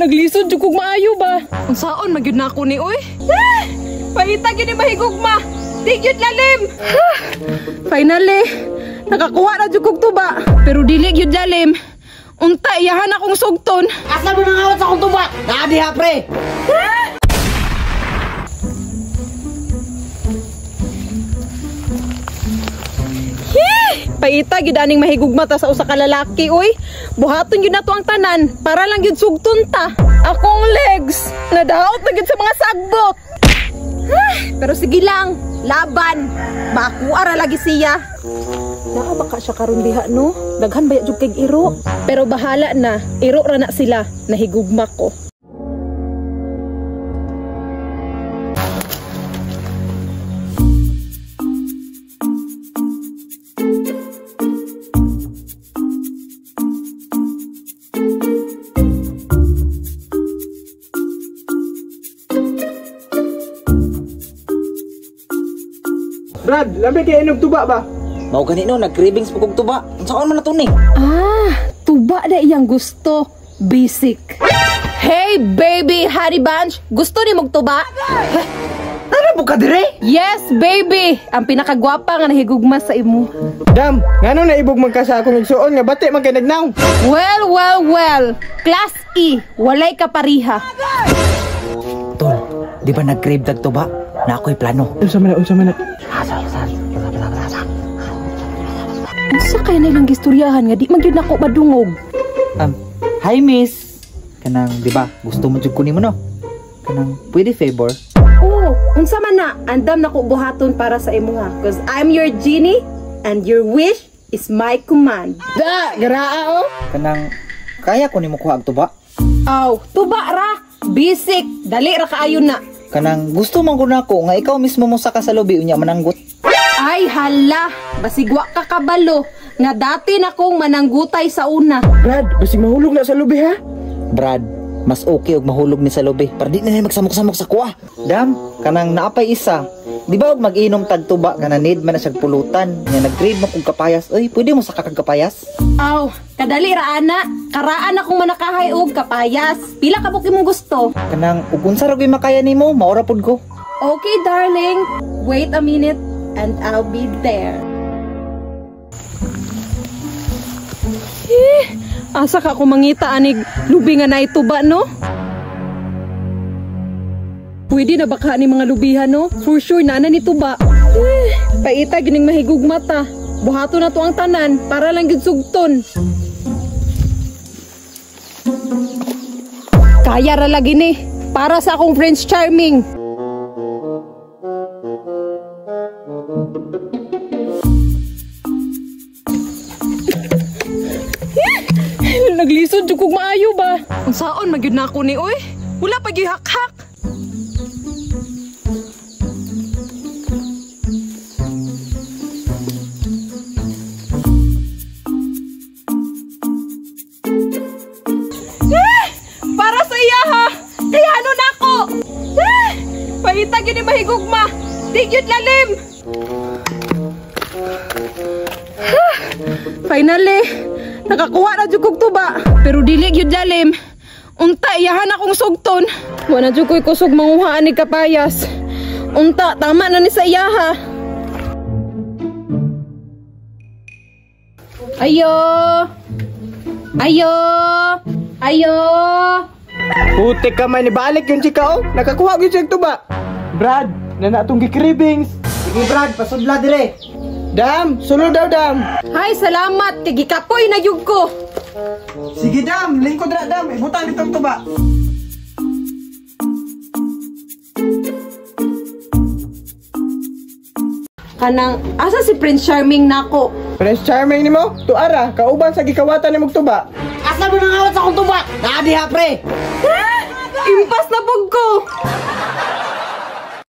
Naglisod jud kog maayo ba? Unsaon man gyud nako ni oy? Ah! Paita gyud ni mahigugma. Di gyud lalim. Ah! Finally, nakakuha na jud kog tuba. Pero dili gyud lalim. Unta iyahan akong sugton. Asa mo nangawat sa akong tuba? Naa diha pre. Paita gyud aning mahigugma ta sa usa ka lalaki oy. Buhaton gyud nato ang tanan para lang gyud sugton ta. Akong legs nadaot na gyud sa mga sagbot. Pero sige lang, laban. Makuha ra lagi siya. Naa baka siya karon diha no? Daghan baya jud kay iro. Pero bahala na, iro ra na sila, nahigugma ko. Brad, lambi kay inog tuba ba? Mao gani no, nag-cravings po kog tuba. Unsaon man na to ni? Ah, tuba na iyang gusto. Basic. Hey baby, honey bunch, gusto ni mog tuba? Ano po ka dire? Yes baby, ang pinakagwapa nga nahigugma sa imo. Dam, ngano na ibog man ka sa akong igsuon nga bati man kay nagnaw? Well, well, well. Class E, walay kapariha. Tol, di ba nag-crave tag tuba? Na ako'y plano. Unsa man na, unsa man na? Unsa kay nilang gistoryahan nga di man gyud nako madungog? Hi miss. Kanang di ba gusto mo jud kunin mo no? Kanang pwede favor? Oh, unsa man na? Andam nako buhaton para sa imuha cause I'm your genie and your wish is my command. Da, garaa oh. Kanang kaya ko nimo kuha og tuba? Aw, tuba ra. Basic, dali ra kaayo na. Kanang gusto man gud nako nga ikaw mismo mo saka sa lobi unya mananggot. Ay hala, basig wa ka kabalo nga dati na kong mananggutay sa una. Brad, basig mahulog na sa lubi ha? Brad, mas okay og mahulog ni sa lobi para di na ni magsamok-samok sa kuha. Dam, kanang naapay isa. Di ba og mag-inom tag tuba kana need man na siyag pulutan nga nag-crave mo kog kapayas. Oy, pwede mo saka kag kapayas? Aw, kadali ra ana. Karaan akong manakahay og kapayas. Pila ka buok imong gusto? Kanang ug unsa ra gyud makaya nimo, maora pud ko. Okay, darling. Wait a minute and I'll be there. Eh, asa ka ko mangita anig lubi nga naay tuba no? Pwede na baka ni mga lubihan no? For sure na ni tuba. Eh, paita gining mahigugma ta. Buhato na to ang tanan para lang gyud sugton. Kaya ra lagi ni para sa akong Prince Charming. Naglisod jud kog maayo ba? Unsaon man gyud nako ni oy? Wala pa gyud hakhak. Eh, para sa iya ha. Kaya ano nako? Eh, paita gyud ni mahigugma. Di gyud lalim. Finally, nakakuha na jud kog tuba. Pero dili gyud lalim. Unta iyahan akong sugton. Wa na jud koy kusog manguha ani kapayas. Unta tama na ni sa iyaha. Ayo. Ayo. Ayo. Putik ka man, ibalik yun chika oh. Nakakuha gyud siya tuba. Brad, nana atong gi-cravings. Sige Brad, pasudla dire. Dam, sulod daw dam. Hay, salamat kay gikapoy na jud ko. Sige dam, lingkod ra dam, ibutang ditong tuba. Kanang asa si Prince Charming nako? Prince Charming nimo? Tuara, kauban sa gikawatan nimog tuba. Asa mo nangawat sa akong tuba? Naa diha pre. Impas na pug ko.